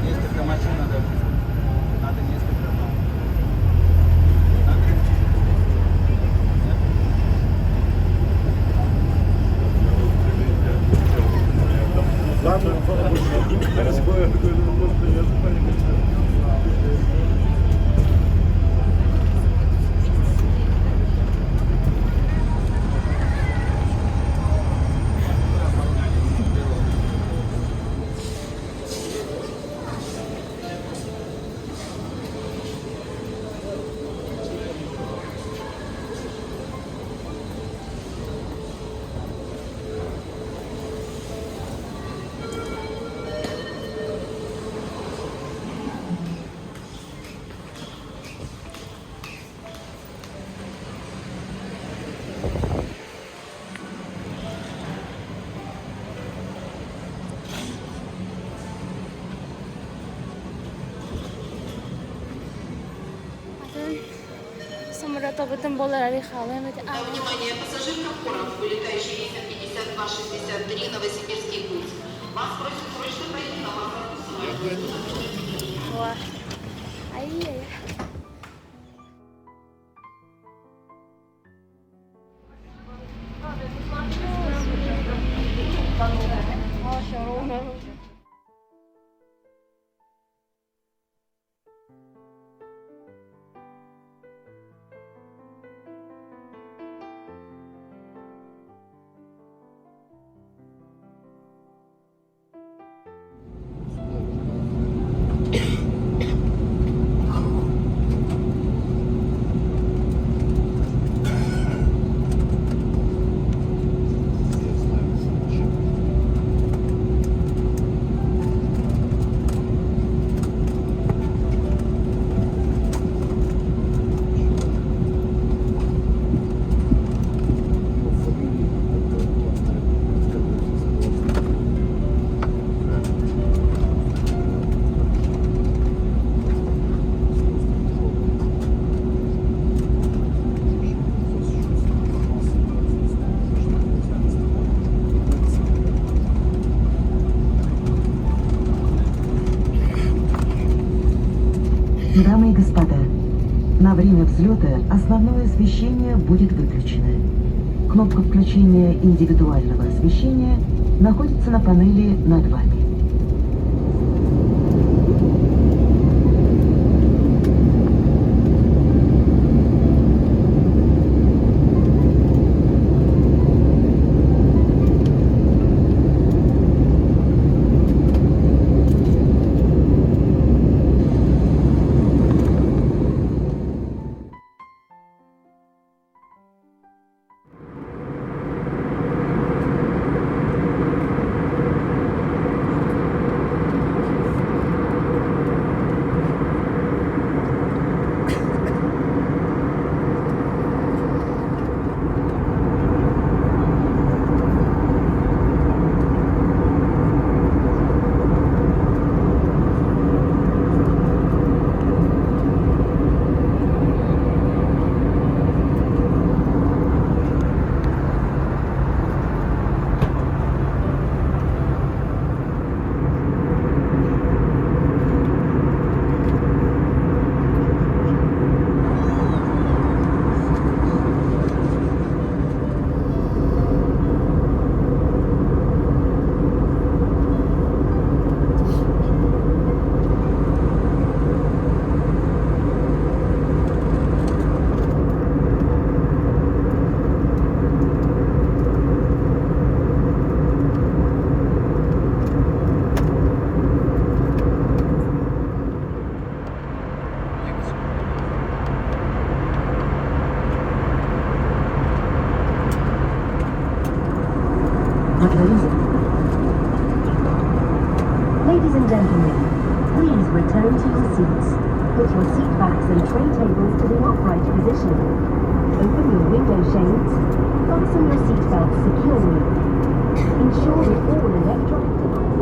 Несколько машин надо. Надо несколько. Надо. Атын самолетобытын буолар арый хаалыам этэ. Внимание, пассажир Кокоров, вылетающий рейсом 5263 Новосибирский путь. Вас просят срочно пройти на посадку самолета. Ай-яй. Дамы и господа, на время взлета основное освещение будет выключено. Кнопка включения индивидуального освещения находится на панели над вами. Ladies and gentlemen, please return to your seats. Put your seat backs and tray tables to the upright position. Open your window shades. Fasten your seat belts securely. Ensure that all electronic devices...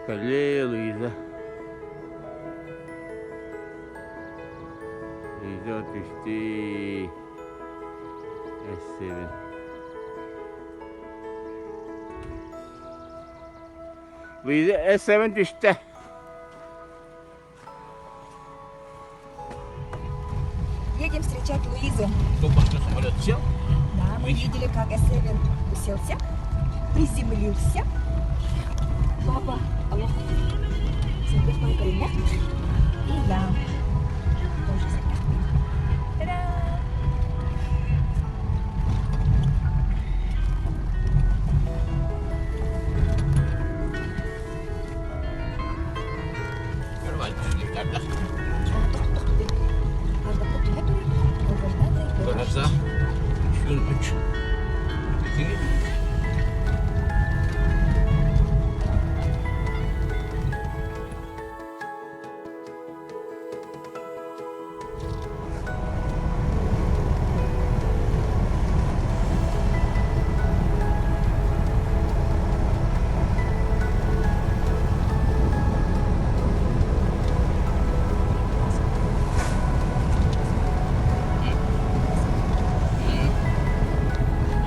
Кэллээ Луиза. Луиза түстэ. S7. Луиза S7 түстэ. Едем встречать Луизу. Только что самолет сел? Да, мы видели, как S7 уселся, приземлился. Папа, алло, и я тоже Та-дам!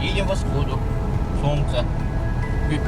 Едем восходу. Солнце. Привет!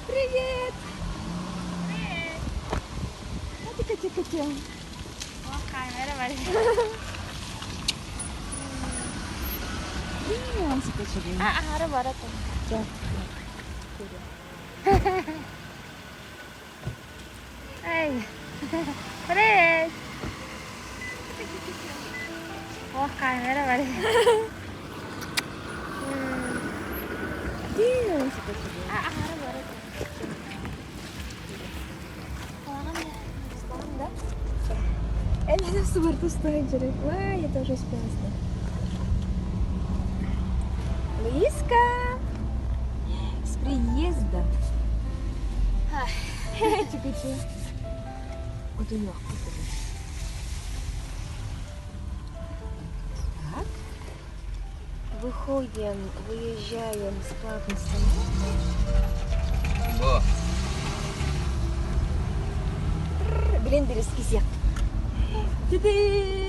Привет! Ай. Привет. О, камера бар. Ой, я тоже успела снять. Луиска! С приездом! Чикачу. Вот у него. Так. Выходим, выезжаем с платной остановки. Блин, березки. Ты-ты!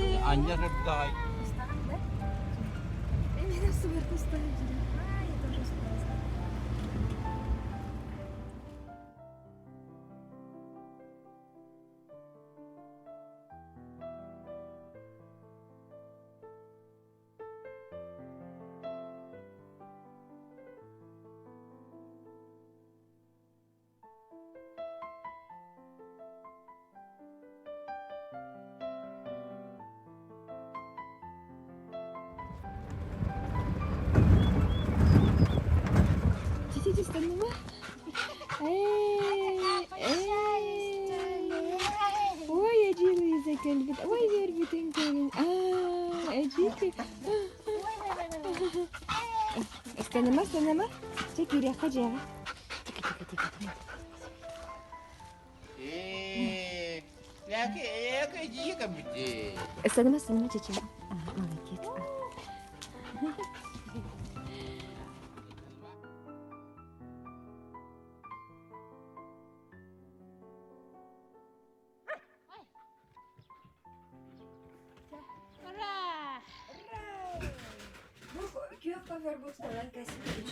Ой, эдьиий Луиза кэлбит. Ой, үөрбүтүн көрүн. Аа, эдьиий. Ыстаныма, ыстаныма. Чэ, киириэххэ дьиэҕэ. Тика, тика, тика, тика. Ыстаныма, ыстаныма, чэ, чэ. Молодец. Ура! Күөх ковер бу талан кәсіп.